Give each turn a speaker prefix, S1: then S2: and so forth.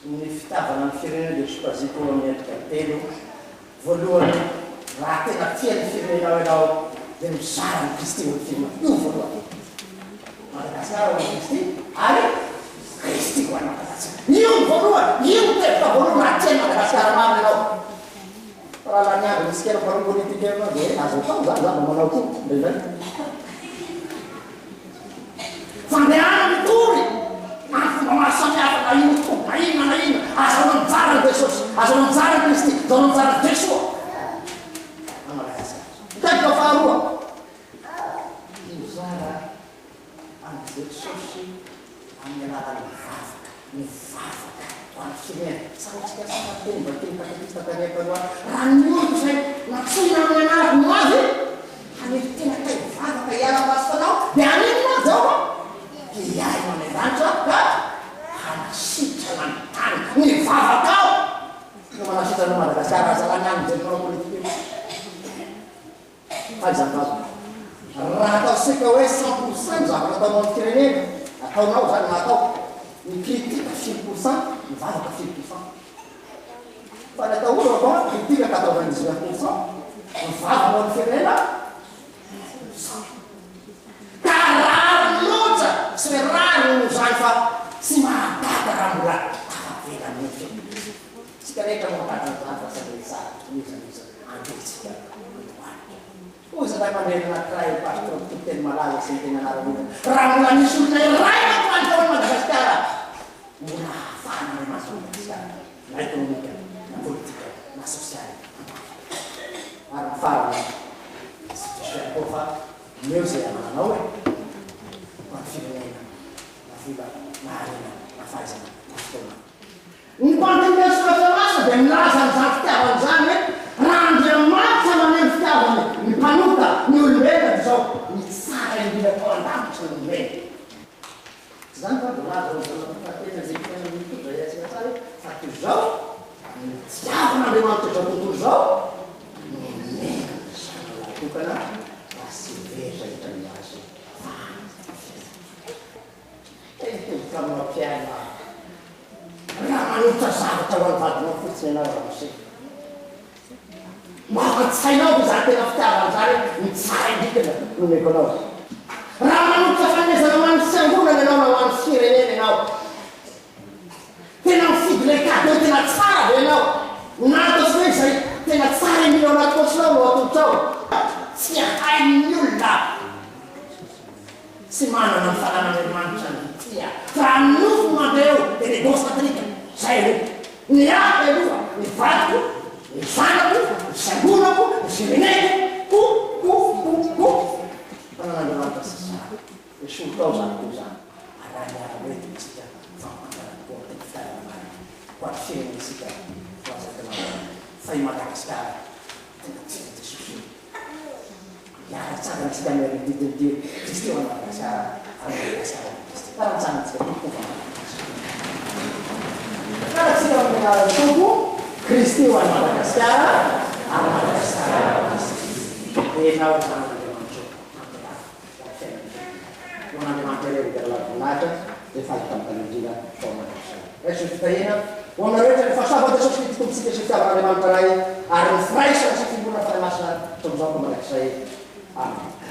S1: Ny fitiavana ny firenena dia sokajiako amin'ny endrika telo. Voalohany, raha tena tia ny firenenao ianao dia mizara an'i Kristy ho an'ny firenenao. Io no voalohany. Madagasikara ho an'i Kristy ary Kristy ho an'i Madagasikara. Io no voalohany, io no teboka voalohany raha tia an'i Madagasikara marina ianao. Fa raha lany andro misy kely mpanao politika eo ianao dia azo atao izany, za mba manao koa indraindray. Fandehana mitory amin'ny fomba maro samihafa na inona tokoa, na inona na inona, azahoana mizara an'i Jesosy, azahoana mizara an'i Kristy, azahoana mizara an'i Jesoa à Madagasikara. Ny teboka faharoa, mizara an'i Jesosy amin'ny alalan'ny vavaka, ny vavaka ho an'ny firenena. Tsaroantsika tsara ny teny mba teny katekista tany aloha, raha ny oloko izay nantsoina amin'ny anarako no avy, Hanetry tena ka hivavaka hiala amin'ny ratsy fanao, dia haninona aho Jehovah? Hihaino any an-danitra aho ka hanasitrana ny tany. Ny vavakao no manasitrana an'i Madagasikara, aza lany andro mijery mpanao politika io. Fa izany vavaka. Raha ataontsika hoe 100 pour cent ny zavatra ataonao amin'ny firenena, ataonao izany na ataoko, ny critique firy pour cent, ny vavaka firy pour cent. Fa ny atahorako an, critique 99 pour cent, ny vava ho an'ny firenena pour cent. Ka rariny loatra, tsy hoe rariny noho izany fa tsy mahagaga raha mbola tafavela mihitsy eo. Tsika rehetra mampahatra ny vava fa tsy tsara n'iza n'iza andeha-tsika andohalika. Hoy izy ray aman-dreny anankiray, pasteur mpitoriteny malaza sy niteny anarana olona, raha mbola nisy olona iray nampandry tao Madagasikara, mbola ahafahan'Andriamanitra Madagasikara, na ekonomika, na politika, na sosialy, na maro. Ary ny farany, tsy diso ihany koa fa omeo izay anananao e, ho an'ny firenena, na vola, na harena, na fahaizana, na fotoana. Ny mpandinika ny Soratra Masina dia milaza an'izany fitiavana izany hoe, Raha Andriamanitra maneho ny fitiavany ny mpanota, ny olombelona, dia izao, ny tsara indrindra tao an-danitra no nomeny. Tsy izany va voalaza ao amin'ny Jaona toko fahatelo andininy fahenina 18 raha iatsina tsara hoe, Fa toy izao no nitiavan'Andriamanitra izao tontolo izao, no nomeny ny Zanany lahitokana mba tsy ho very izay rehetra mino Azy fa hanana fiainana. Teny tolotra aminao mpihaino aho. Raha manolotra zavatra ho an'ny vadinao fotsiny ianao ramose. Mba ao an-tsainao ve izany tena fitiavana izany hoe ny tsara indrindra no omeko anao? Raha manolotra fanomezana ho an'ny fiangonana ianao na ho an'ny firenena ianao, tena mifidy ilay cadeau tena tsara ve ianao? Na ataontsika hoe izay tena tsara indrindra ao anaty paosinao no atolotrao? Tsy hain'ny olona. Tsy manana ny fananan'Andriamanitra ny tia. Fa raha ny nofo no mandeha eo dia ny egocentrique, zay aloha. Ny ahy aloha, ny vadiko, ny zanako, ny fiangonako, ny fireneko, ko, ko, ko, ko. Fananan'Andriamanitra tsy zary. Esory tao izany ko izany. Ary raha miara-mientiny isika fa mipangana tokoa amin'ny teny fitiavana marina ho an'ny firenentsika ho an'izay tena fa i Madagasikara tena tian'i Jesosy io. Hiara-tsangana isika amin'ny herin'ny didin'ny dia Kristy ho an'i Madagasikara ary Madagasikara ho an'i Kristy. Hiara-mitsangantsika tompoko ho an'i Madagasikara. Hiara-tsika amin'ny anaran'ny Tompo, Kristy ho an'i Madagasikara ary Madagasikara ho an'i Kristy. Ianao zanak'Andriamanitra ô, tanteraho ho an'ny fiainan'ny firenena. Ho an'Andriamanitra irery dia lava voninahitra, izay faly tamin'ny tany indrindra tao mandrakizay. Raiso ny fitahiana ho aminareo rehetra ny fahasoavan'i Jesosy Kristy Tompontsika sy ny fitiavan'Andriamanitra Ray ary ny firaisana sy fiombonana Fanahy Masina hatramin'izao ka mandrakizay. Amena.